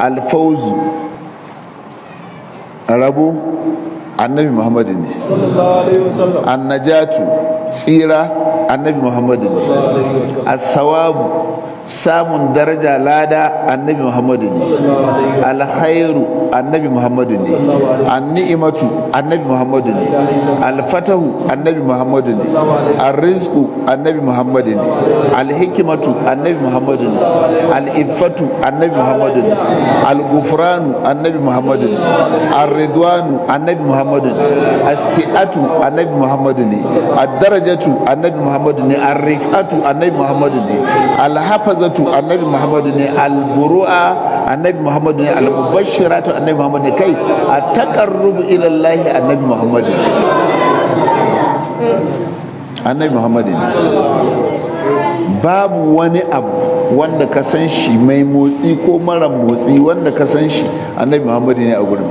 Alfauzu, rabo, Annabi Muhammadu ne. Annajatu, tsira, Annabi Muhammadu ne. Asawabu, samun daraja, lada, Annabi Muhammadu ne. Alkhairu, Annabi Muhammadu ne. Anni'imatu, Annabi Muhammadu ne. Alfatahu, Annabi Muhammadu ne. Arrizqu, Annabi Muhammadu ne. Alhikimatu, Annabi Muhammadu ne. Al'iffatu, Annabi Muhammadu ne. Algufranu, Annabi Muhammadu ne. Arridwanu, Annabi Muhammadu ne. As-si'atu, Annabi Muhammadu ne. Ad-darajatu, Annabi Muhammadu ne. Ar-rifatu, Annabi Muhammadu ne. Al-hafazatu, Annabi Muhammadu ne. Al-buru'a, Annabi Muhammadu ne. Al-mubashshiratu, Annabi Muhammadu ne. Kai, at-taqarrub ila Allah, Annabi Muhammadu ne. Annabi Muhammadu ne. Babu wani abu wanda ka san shi mai motsi ko mara motsi wanda ka san shi, Annabi Muhammadu ne a gurin.